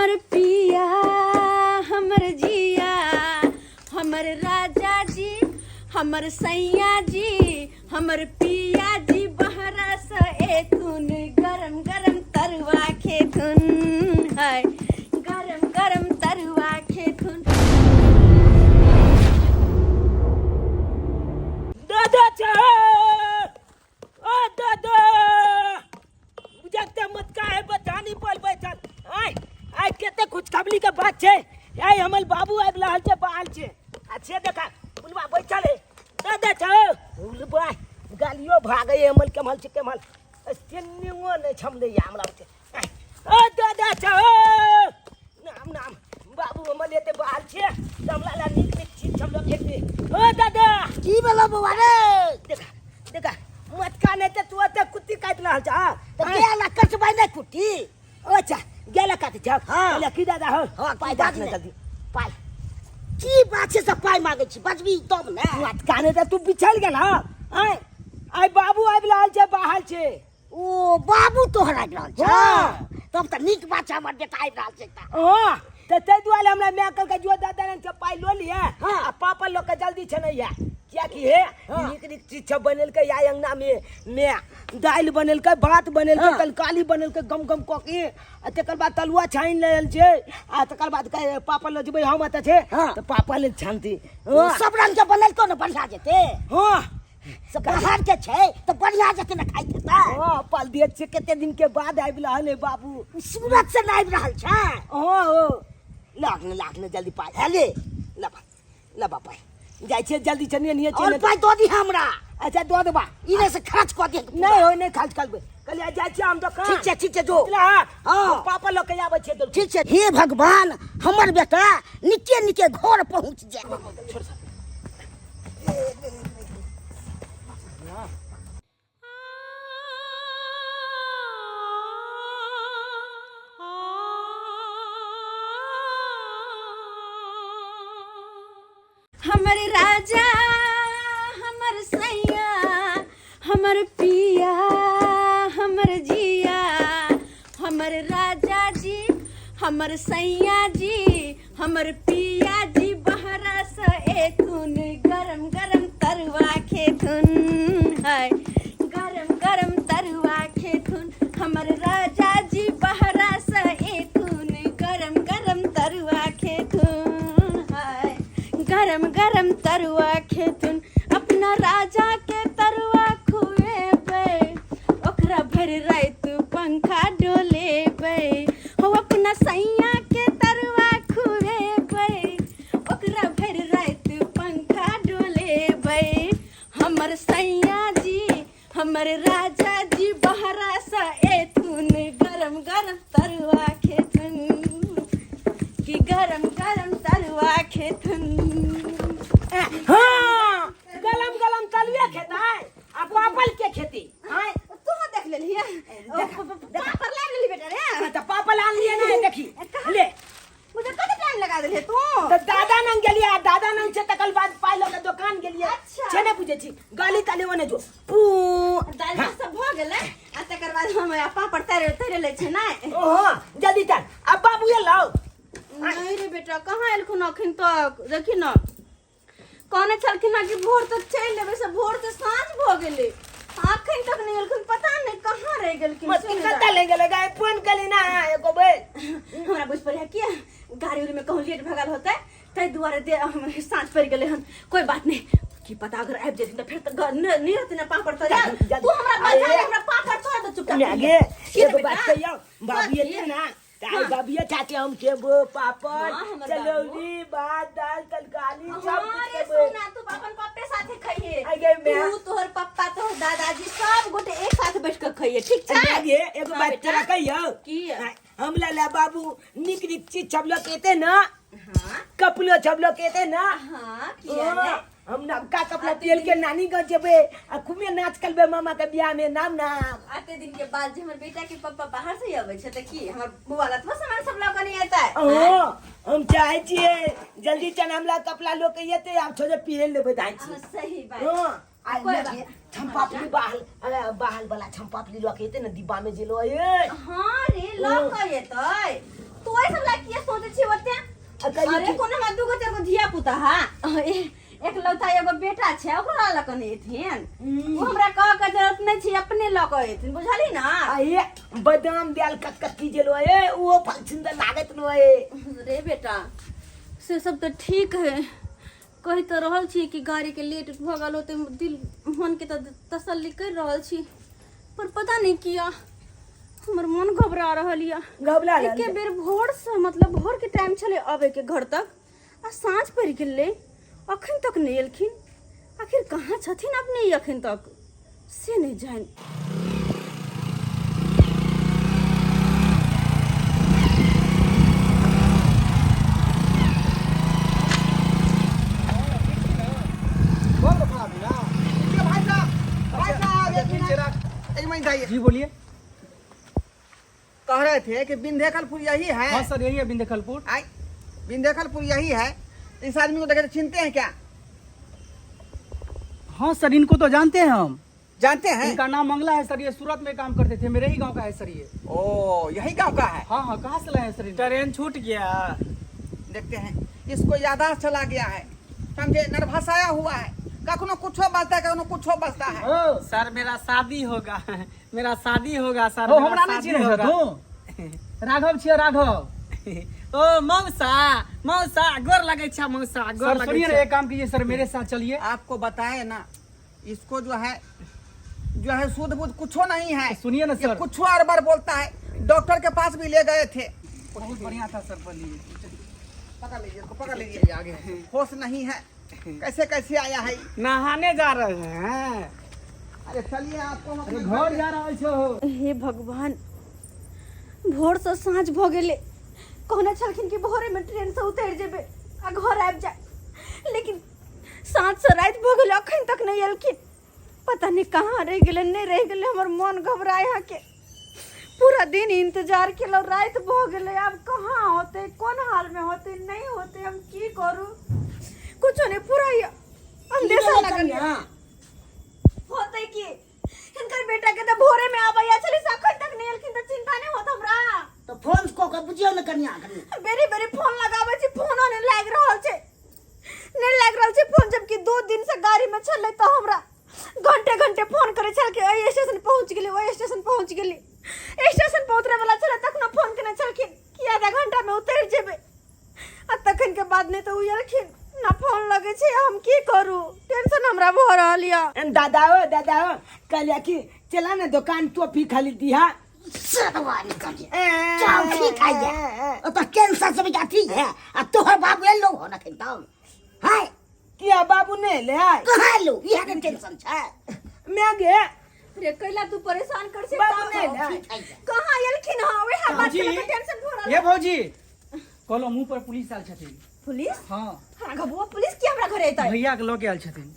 हमर पिया, हमर जिया, हमर राजा जी, हमर सैया जी, हमर पिया जी बहरा से एथुन, गरम गरम तरुआ खेथुन है, गरम गरम तरुआ खेथुन। दादा छे ओ दादा, बुझकते मत काहे बचानी पर बैठल। आय आय कते खुशखबरी के बात छै। आय हमर बाबू आबि रहल छै, बाहर छै। अच्छे देखा उलबा बैठल है। दादा छौ उलबा गालियो भागे हमर केमहल छै केमहल स्टैंडिंगो नहि छमलै हमरा बुते। ओ दादा छौ नाम नाम बाबू हमर एते बाहर छै तऽ हमरा ला नीक नीक चीज सब लोग खेतै। ओ दादा, की भेलौ बौआ रे? देखा देखा मटका नहि तऽ तू ओते कुत्ती काटि रहल छ। हाँ। तऽ गेला कटबै नहि कुट्टी। अच्छा गेला काटै छ। हाँ। कहलियै की दादा हो? हाँ, पाइ बाज दे ने। जल्दी। पाइ की बात छै से पाइ मांगै छी? बजबी तब ने। मटका नहि तऽ तू बिछल गेल। हँ, आँय आइ बाबू आबि रहल छै, बाहर छै। ओ बाबू तोहर आबि रहल छै? हाँ। तब तऽ नीक बात छै, हमर बेटा आबि रहल छै तऽ। हाँ, तऽ ताहि दुआरे हमरा माय कहलकै जो दादा ने पाइ लऽ लिअ। हाँ। आ पापा लऽ के जल्दी छै नहि यऽ, कियाकि हे हाँ। नीक नीक चीज सब बनेलकै आइ अंगना मे। मे दालि बनेलकै, भात बनेलकै, हाँ। तरकारी बनेलकै गम गम कऽ के, आ तकर बाद तलुआ छानि लेल छै, आ तकर बाद कहै पापा लऽ जेबै हम एतऽ छै। हाँ। तऽ पापा लेल छानती। ओ सब रंग के बनेलको ने, बढ़िया जेतै। हाँ। सब बाहर के छै तऽ बढ़िया जेतै ने खाइ के तऽ। हाँ, पल दिए छै, कते दिन के बाद आबि रहल है बाबू। सूरत से ने आबि रहल छै। हाँ, हो लाख ने लाख ने जल्दी पाइ हेले। लबा लबा पाइ जाइ छै जल्दी छै नहीं और पाइ दऽ दी हमरा। अच्छा दऽ देबा। ई ने से खर्च कऽ दे। नहीं हो, नहीं खर्च करबै, कहलियै जाइ छियै हम दोकान। ठीक छै, ठीक छै, जो। बुझला? हाँ। पापा लऽ के आबै छियै जल्दी। ठीक छै। हे भगवान, हमर बेटा निके निके घर पहुँच जाए। छोड़। हमर राजा, हमर सैया, हमर पिया, हमर जिया, हमर राजा जी, हमर सैया जी, हमर पिया जी बहरा से एथुन, गरम गरम तरुआ खेथुन है, गरम गरम तरुआ खेथुन। हमर राजा जी बहरा से एथुन, गरम गरम तरुआ खेथुन है, गरम गरम तरुआ खेथुन। अपना राजा के तरुआ खुएबै, ओकरा भरि राति पंखा डोलेबै। हो अपना सैया के तरुआ खुएबै, ओकरा भरि राति पंखा डोलेबै। हमर सैया जी, हमर राजा जी बहरा से एथुन, गरम गरम तरुआ खेथुन, कि गरम गरम तरुआ खेथुन। हाँ, गलम गलम तलुए खेतै आ पापल के खेती आँय। तू देख लेलियै? पापड़ ला लेली बेटा रे? हाँ, तऽ पापल आन लिए ने, देखी ले। मुझे कते टाइम लगा देलियै तू? तऽ दादा नंग गेलियै आ दादा नंग छै तकर बाद पाइ लऽ के दोकान गेलियै। अच्छा। छै ने बुझै छी गली तली ओने जो पू। दालि भात सब भऽ गेलै आ तकर बाद हम आ पापड़ तैरे तैरे लै छै ने। ओहो जल्दी चल। आ बाबू एलौ? नहीं रे बेटा, कहाँ एलखुन अखन तक? देखी न, कहने छलखिन हँ कि भोर तक चलि एबै, से भोर से साँझ भऽ गेलै, अखन तक नहि एलखुन, पता नहि कहाँ रहि गेलखिन। मत सुन ना। कतऽ ले गेलै गाय? फोन कली ना एको बेर। हमरा बुझि पड़ै कि गाड़ी उड़ी में कहूँ लेट भऽ गेल होतै, ताहि दुआरे दे हम साँझ पड़ि गेलै हन। कोई बात नहीं, की पता अगर आबि जेथिन तऽ फेर तऽ नहि रहतै ने पापड़ तोड़े। जल्दी। तू हमरा बचा अरे। ले, हमरा पापड़ तोड़ दे चुपचाप। माय गे, की रे एगो बेटा? बात कहियौ, बाबू कथी? एतै ना तऽ आइ हाँ। बाबुए चाचे हम खेबो पापड़, हाँ, हमर चलौरी, भात, दाल, तरकारी सब हाँ कुछ रे। खेबो। सोना, तू अपन पप्पे साथे खइहे। आगे मैं। तू, तोहर पप्पा, तोहर दादाजी सब गोटे एक साथ बैठ के खइहे, ठीक छै? आगे गे, एगो हाँ, बात बेटा। तोरा कहियौ? की? हाँ, हम ला बाबू नीक नीक चीज सब लऽ के एतै ना? हाँ। कपलो सब लऽ के एतै ना? हाँ, किया हाँ, नै? हम नवका कपड़ा तेल के नानी गाँव जेबै आ खूबे नाच करबै मामा के बियाह में नाम नाम। आते दिन के बाद जे हमर बेटा के पप्पा बाहर से अबै छै तऽ की हमर बौआ लतवा सामान सब लऽ कऽ नहि एतै? हाँ, हम चाहे छियै जल्दी चल हमरा कपड़ा लऽ के एतै, आब छोड़े पहिर लेबै दाइ छी। हाँ, सही बात। हाँ, आ कोई बात। छम्पापली बाहल, अरे बाहल वाला छम्पापली लऽ के एतै ने डिब्बा में जे लऽ ए। हाँ रे, लऽ कऽ एतै। तू तू ओइ सब ला किया सोचै छी ओते? आ कहियो अरे कि- कोनो हमरा दूगो चारि गो धिया पुता हा, एकलौता एगो बेटा छै, ओकरा लऽ कऽ नहि एथिन? ओ हमरा कहऽ के जरूरत नहि छै, अपने लऽ कऽ एथिन, बुझलही ने? आ ये बादाम देल कटकटी जेलो ए ओ फल सुंदर लागत नो ए। रे बेटा, से सब तऽ ठीक है, कहि तऽ रहल छी कि गाड़ीके लेट भऽ गेल होतै, दिल मनके तऽ तसल्ली करि रहल छी, पर पता नहि किया हमर मन घबरा रहल यऽ। घबरा रहल एके छै। बेर भोरसँ, मतलब भोरके टाइम छलै अबैके घर तक, आ साँझ पड़ि गेलै, अखन तक नहि एलखिन। आखिर कहाँ छथिन अपने ई अखन तक, से नहि जानि। भाई साहब, भाई साहब, एक मिनट, एक मिनट आइए। जी बोलिए। कह रहे थे कि विंध्यखलपुर यही है? हाँ सर, यही है विंध्यखलपुर। आई विंध्यखलपुर यही है। इस आदमी को देखे तो चिनते हैं क्या? हाँ सर, इनको तो जानते हैं हम। जानते हैं? इनका नाम मंगला है सर, ये सूरत में काम करते थे, मेरे ही गांव का है सर ये। ओ, यही गांव का है? हाँ हाँ। कहाँ से लाए हैं सर इनको? ट्रेन छूट गया। देखते हैं, इसको यादाश्त चला गया है, समझे? नर्भसाया हुआ है, कखनो कुछो बजता है, कखनो कुछो बजता है। ओ सर, मेरा शादी होगा, मेरा शादी होगा सर। ओ, मेरा हमरा नहीं शादी चिन्है होगा। छह तू? राघव छियै, राघव। ओ मौसा, मौसा, गोर लगै छै मौसा, गोर सर लगै सुनिए ना, छै। एक काम कीजिए सर, मेरे साथ चलिए। आपको बताए ना, इसको जो है सुध बुध कुछो नहीं है। सुनिए ना ये सर। कुछो हर बार बोलता है, डॉक्टर के पास भी ले गए थे। बहुत बढ़िया था सर, बोलिए। पकड़ लीजिए इसको, पकड़ लीजिए, आगे होश नहीं है, कैसे कैसे आया है। नहाने जा रहे हैं। अरे चलिए, आपको हम अरे अपने घर जा रहल छो। हे भगवान, भोरसँ साँझ भऽ गेलै। कहने छलखिन कि भोरेमे ट्रेनसँ उतरि जेबै आ घर आबि जाय, लेकिन साँझसँ राति भऽ गेलै, अखन तक नहि एलखिन। पता नहि कहाँ रहि गेलै, नहि रहि गेलै। हमर मन घबराय है के पूरा दिन इंतजार केलहुँ, राति भऽ गेलै, आब कहाँ होतै, कोन हालमे होतै, नहि होतै, हम की करू, कुछो नहि पूरा अंदेशा लगल यऽ। होतै की, हिनकर बेटा के तऽ भोरे में आबैया छलै, से अखन तक नहि एलखिन तऽ चिंता नहि होत हमरा? तऽ फोन कऽ के बुझियौ ने कनिया कनि। बेरी बेरी फोन लगाबै छी, फोनो नहि लागि रहल छै, नहि लागि रहल छै फोन, जबकि 2 दिन से गाड़ी में छलै तऽ हमरा घंटे घंटे फोन करै छल कि एहि स्टेशन पहुँच गेली, ओहि स्टेशन पहुँच गेली। स्टेशन पर उतरे वाला छलै तखनो फोन केने छलखिन कि आधा घंटा में उतरि जेबै, आ तखन के बाद नहि तऽ ओ एलखिन ना फोन लगै छै। हम की करू? टेंशन हमरा भऽ रहल यऽ। दादा ओ, दादा ओ, कहलिया कि चला ना दुकान, टॉफी खाली दिहा। सरवा निकल चौकी खाइए, ओ तो कैंसर से भी अथी है, आ तोहर बाबू एलो हो ना खिंताऊ हाय? किया, बाबू नहीं ले आय? कहाँ एलो? इहे के टेंशन छै। मैं गे रे, कैला तू परेशान कर छै? बाबू नहीं ले आय। खाइए। कहाँ एलखिन? हँ, वएह बात भौजी। के लऽ कऽ टेंशन भऽ रहल। ये भौजी, कहलहुँ मुँह पर पुलिस आयल छथिन। पुलिस? हाँ। हमरा घबुआ पुलिस की हमरा घरे एतै? भैया के लऽ के आयल छथिन।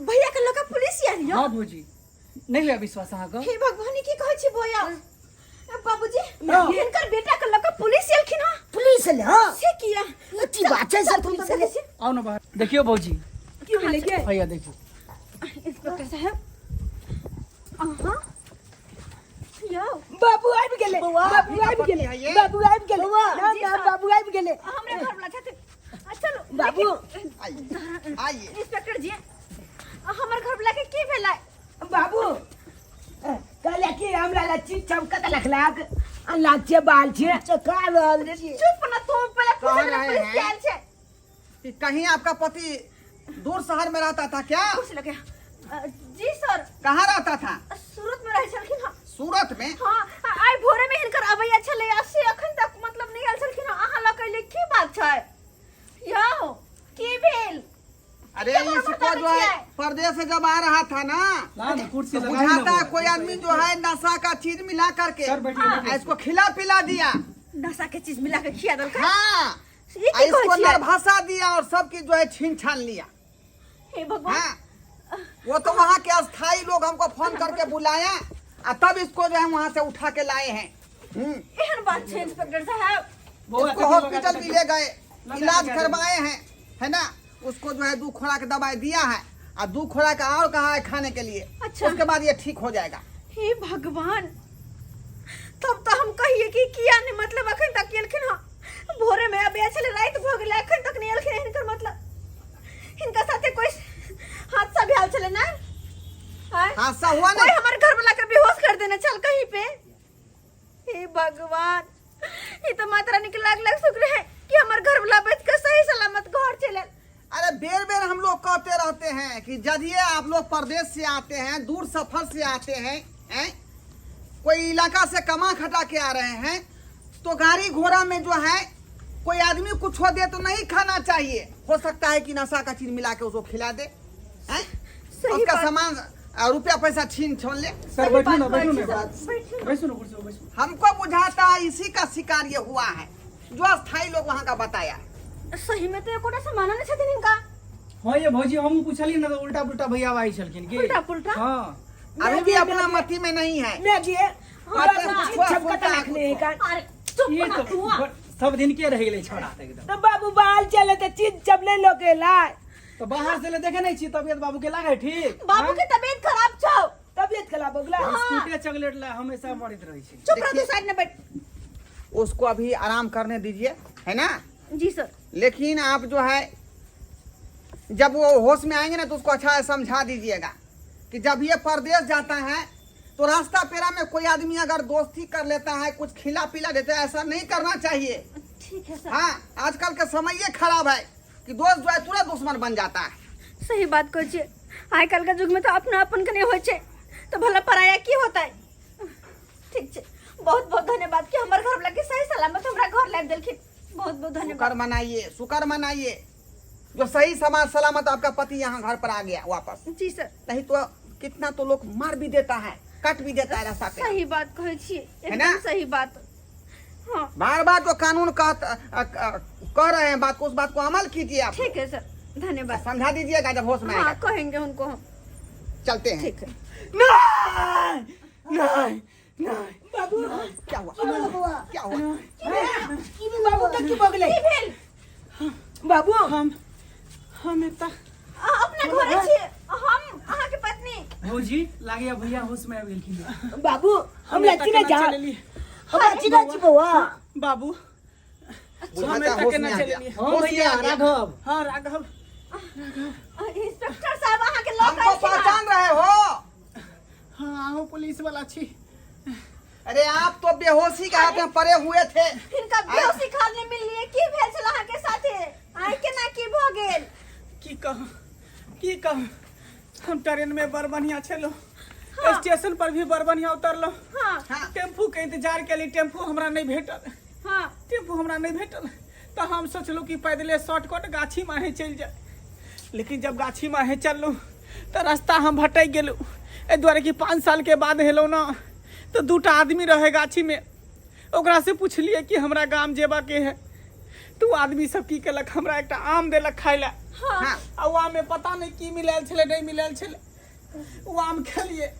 भैया के लऽ कऽ पुलिस आयल यौ? हाँ भौजी, नहि हुए विश्वास अहाँके? हे भगवान, ई की कहै छी बोया? बाबूजी, हिनकर बेटा के लऽ कऽ पुलिस एलखिन हँ? पुलिस एले? हाँ। से किया? ई की बात छै सर, पुलिस एले? आउ ने बाहर, देखियौ भौजी। की भेलै गे? भैया, देखियौ। इंस्पेक्टर साहब, अहाँ यौ। बाबू आबि गेलै, बाबू आबि गेलै, बाबू आबि गेलै। ना जी ना सर। बाबू आबि गेलै। हमरे घर वाला छथिन। चलो। बाबू। आइए, आइए। इंस्पेक्टर जी, हमर घर वाला के की भेलै? बाबू, कहलिया कि हमरा ला चीज चमकत लख लाख आ लाख छै, बाल छै। चका रहल छी। चुप ना तू, पहले कह पूछ ना, रहे पुलिस हैं। के आयल छै। कि कहीं आपका पति दूर शहर में रहता था क्या? पूछ लगे। जी सर। कहाँ रहता था? सूरत में रहै छलखिन हँ। सूरत में? हाँ, आइ भोरे में हिनकर अबैया छलै आ से अखन तक मतलब नहि आयल छलखिन हँ। अहाँ लऽ कऽ की बात छै यौ? की भेल? अरे क्या बड़बड़ इसको करै जो है छियै? परदेश से जब आ रहा था ना ला ना कुर्सी तो लगाई ना बुझाता है बौआ। कोई आदमी जो है नशा का चीज मिला करके सर बैठिए, बैठिए। आ इसको खिला पिला दिया। नशा के चीज मिला के खिया देलकै? हाँ। ई आ की इसको कहै छियै? नरभाषा दिया और सब चीज जो है छीन छान लिया। हे भगवान। हाँ, वो तो वहाँ के अस्थाई लोग हमको फोन करके बुलाया और तब इसको जो है वहाँ से उठा के लाए हैं। एहन बात छै इंस्पेक्टर साहब? बौआ, इसको तकिया लगा हॉस्पिटल दे, भी ले गए, लगा इलाज दे। करवाए हैं, है ना? उसको जो है दो खुराक दवाई दिया है और दो खुराक और कहा है खाने के लिए। अच्छा। उसके बाद ये ठीक हो जाएगा। हे भगवान, तब तो हम कहिए कि किया नहि मतलब अखन तक एलखिन हँ भोरे में अबे छलै राति भऽ गेलै अखन तक नहि एलखिन हिनकर मतलब हिनका साथे कोई हादसा भेल छलै ना आँय? हादसा हुआ कोई नहीं हमर घर वाला के बेहोश कर देने छल कहीं पे हे भगवान ये तो माता रानी के लाख लाख शुक्र है कि हमर घर वाला बच के सही सलामत घर चले अरे बेर बेर हम लोग कहते रहते हैं कि जब ये आप लोग परदेश से आते हैं, दूर सफर से आते हैं, हैं? कोई इलाका से कमा खटा के आ रहे हैं, तो गाड़ी घोड़ा में जो है कोई आदमी कुछ हो दे तो नहीं खाना चाहिए। हो सकता है कि नशा का चीज मिला के उसको खिला दे, हैं? सही उसका बात। सामान रुपया पैसा छीन छोड़ ले। सर सही बैठू बात ना, बैठू कहै ना, छी सर, बैठू ना। बैसू ना कुर्सी पर बैसू। हमको बुझाता है इसी का शिकार ये हुआ है, जो अस्थायी लोग वहाँ का बताया है। सही में तो एकोटा सामान नहीं छथिन हिनका। हाँ ये भौजी हमहूँ पूछलियै ने तऽ उल्टा पुल्टा भैया आइ छलखिन की। उल्टा पुल्टा? हाँ। अभी भी अपना मती में नहीं है। मैं जी हाँ, बाबू छुआ चीज फूटा छपकता रखने है का। अरे चुप ये ना तो तू। सब दिन के रहि गेलै छौड़ा तऽ एकदम। तो बाबू बाल चले तो चीज चपले लोके लाए। तऽ बाहर से ले देखे नहीं छी तबियत बाबू के लागे ठीक। बाबू के तबियत खराब छौ। तबियत खराब हो गला। बिस्कुटे चॉकलेट ला हमेशा मरैत रहै छै। चुप रह तू, साइड में बैठ। उसको अभी आराम करने दीजिए, है ना? जी सर। लेकिन आप जो है जब वो होश में आएंगे ना तो उसको अच्छा से समझा दीजिएगा कि जब ये परदेश जाता है तो रास्ता पेरा में कोई आदमी अगर दोस्ती कर लेता है, कुछ खिला पिला देता है, ऐसा नहीं करना चाहिए। ठीक है सर। हाँ, आजकल का समय ये खराब है कि दोस्त जो है तुरंत दुश्मन बन जाता है। सही बात कहै छियै, आइ काल्हि के युग में तो अपना अपन के नहीं होइ छै तो भला पराया की होता है। ठीक छै, बहुत बहुत धन्यवाद कि हमर घर वाला के सही सलामत हमरा घर लाबि देलखिन। बहुत बहुत धन्यवाद। शुक्र मनाइए, शुक्र मनाइए जो सही समाज सलामत आपका पति यहाँ घर पर आ गया वापस। जी सर। नहीं तो कितना तो लोग मार भी देता है, काट भी देता है रास्ता पे। सही बात कहै छियै, है ना? एकदम सही बात। हाँ। बार बार जो कानून कह रहे हैं बात को, उस बात को अमल कीजिए आप। ठीक है सर, धन्यवाद। समझा दीजिएगा जब होश में हाँ, आएगा। कहेंगे उनको हम। चलते हैं। ठीक है। नहीं नहीं नहीं बाबू क्या हुआ? क्या हुआ? बाबू का की बगले की भेल? बाबू हम एतऽ अपना घरे छी हम, अहाँ के पत्नी। भौजी लागैया भैया होश में आबि गेलखिन। बाबू हम हमरा एतऽ चिन्ह केना जा, चलेलियै? हमरा चिन्ह छी बौआ। बाबू हम बुझाता एतऽ होश केना में आ गया। चलेलियै? हाँ होश में भैया आ गया। राघव। हाँ राघव। इंस्पेक्टर साहब अहाँ के लऽ हमको के पहचान रहे हो? हाँ अहूँ पुलिस वाला छी। अरे आप तो बेहोशी के हाथ में पड़े हुए थे। हिनका बेहोशी खाल नहि मिललियै, की भेल छल अहाँ के साथे? आइ केना की भऽ गेल? की कहू की कहू, हम ट्रेन में बड़ बढ़िया छलहुँ, स्टेशन पर भी बड़ बढ़िया उतरलहुँ। हाँ। हाँ। टेम्पू के इंतजार केली, टेम्पू हमरा नहीं भेटल। हाँ। टेम्पू हमरा नहीं भेटल तऽ हम सोचलहुँ कि पैदले शॉर्टकट गाछी माहे चलि जाए, लेकिन जब गाछी माहे चललहुँ तऽ रास्ता हम भटकि गेलहुँ। एहि दुआरे कि 5 साल के बाद हेलहुँ ने तऽ दूटा आदमी रहे गाछी में, ओकरा से पुछलियै कि हमरा गाम जेबाके है, तऽ ओ आदमी सब की केलक हमरा एकटा आम देलक खाय लए। हाँ। आ ओ आम में पता नहीं की मिलायल छलै नहीं मिलायल छलै, ओ आम खेलियै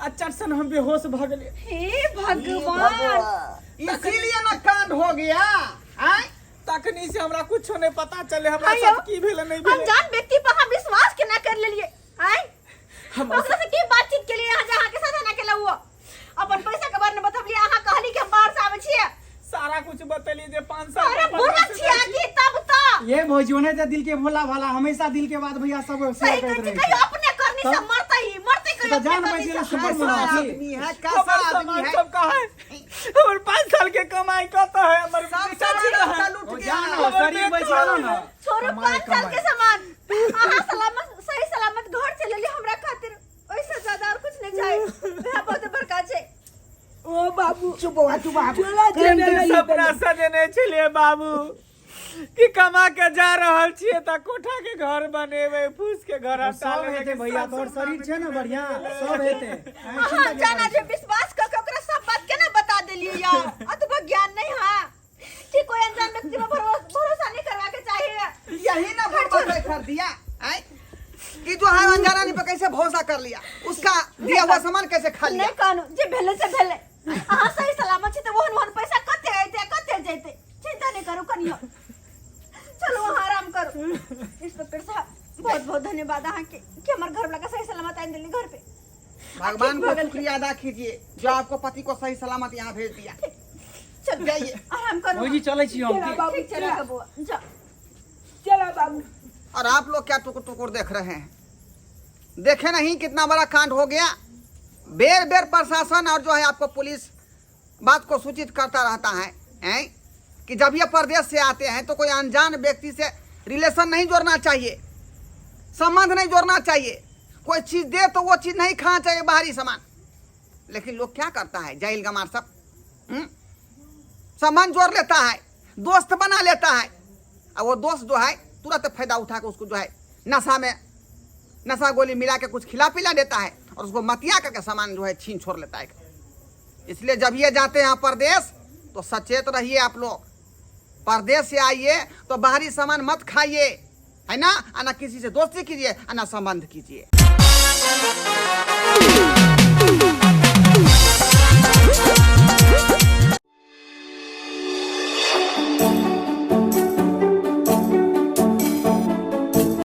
आ चटसन हम बेहोश भऽ गेलियै। हे भगवान, इसीलिए ना कांड हो गया। आय? तखनी से हमरा कुछो नहीं पता चले हमरा आइयो। साथ की भेलै नहीं भेलै। अनजान व्यक्ति पर अहाँ विश्वास केना कर लेलियै? आय? हमर ओकरा से की बातचीत केलियै अहाँ जे अहाँके साथ एना केलहुँ? ओ अपन पैसा के बारे में बतबलियै, अहाँ कहली कि हम बाहर से आबै छियै। सारा कुछ बतेलियै जे 5 साल अरे के बुरा परदेश से छियै जाइ छी। कि तब तऽ ये भौजी ओने तऽ दिल के भोला भाला, हमेशा दिल के बात भैया सब सही शेयर कहै करैत छी, रहै कहियो छै। अपने करनी से तब? मरतै ही मरतै, कहियो तऽ जान अपने बचि करनी गेलै से। सुपर कैसा मोना की। आदमी है, कैसा हमर आदमी सामान है। सब कहाँ है? हमर 5 साल के कमाई कतऽ है? हमर सब बेटा छी सामान रहे। लूट ओ गया। जान ना, शरीर बचि गेलौ ना। छोड़ू कमाई, 5 साल के कमाई। सामान, अहाँ सलामत सही सलामत घर चलि एलियै हमरा खातिर, ओहिसँ ज्यादा और कुछ नहीं चाही, वएह बहुत बड़का छै। ओ बाबू चुप बौआ, चुप बौआ। चला कते सपना सजेने छलियै बाबू कि कमा के जा रहल छियै तऽ कोठा के घर बनेबै, फूस के घर ओ हटा सब लेबै। हेतै भैया, तोहर शरीर छै ने बढ़िया, सब हेतै। अहाँ अहाँ चिंता के जाना करै जे छी। विश्वास कऽ के ओकरा सब बात केना बता देलियै यार? अतबा ज्ञान नहीं है कि कोई अनजान व्यक्ति पर भरोसा नहीं करवा के चाहिए। यही ना भरोसा कर दिया आय? कि जो है अनजान आदमी पे कैसे भरोसा कर लिया, उसका दिया हुआ सामान कैसे खा लिया? नहीं कानू जे भेले से भेले, अहाँ सही सलामत छी तऽ ओहन ओहन पैसा कते अयतै कते जैतै, चिंता नहीं करू कनियो, चलू अहाँ आराम करू। इंस्पेक्टर साहब बहुत बहुत धन्यवाद अहाँ के कि हमर घर वाला के सही सलामत आनि देली घर पे। भगवान ठीक को भऽ गेल। शुक्रिया अदा कीजिए जो आपको पति को सही सलामत यहाँ भेज दिया। चल जाइए। आराम करू भौजी चलै छी हम चला बाबू ठीक छै चला राख बौआ जा। चला बाबू। और आप लोग क्या टुकुर टुकुर देख रहे हैं? देखे नहीं कितना बड़ा कांड हो गया। बेर बेर प्रशासन और जो है आपको पुलिस बात को सूचित करता रहता है, हैं कि जब ये प्रदेश से आते हैं तो कोई अनजान व्यक्ति से रिलेशन नहीं जोड़ना चाहिए, संबंध नहीं जोड़ना चाहिए। कोई चीज़ दे तो वो चीज़ नहीं खाना चाहिए, बाहरी सामान। लेकिन लोग क्या करता है, जाहिल गमार सब संबंध जोड़ लेता है, दोस्त बना लेता है, और वो दोस्त जो है तुरंत फायदा उठा के उसको जो है नशा में नशा गोली मिला के कुछ खिला पिला देता है और उसको मतिया करके सामान जो है छीन छोड़ लेता है। इसलिए जब ये जाते हैं परदेश तो सचेत रहिए आप लोग। परदेश से आइए तो बाहरी सामान मत खाइए, है ना, और ना किसी से दोस्ती कीजिए और ना संबंध कीजिए।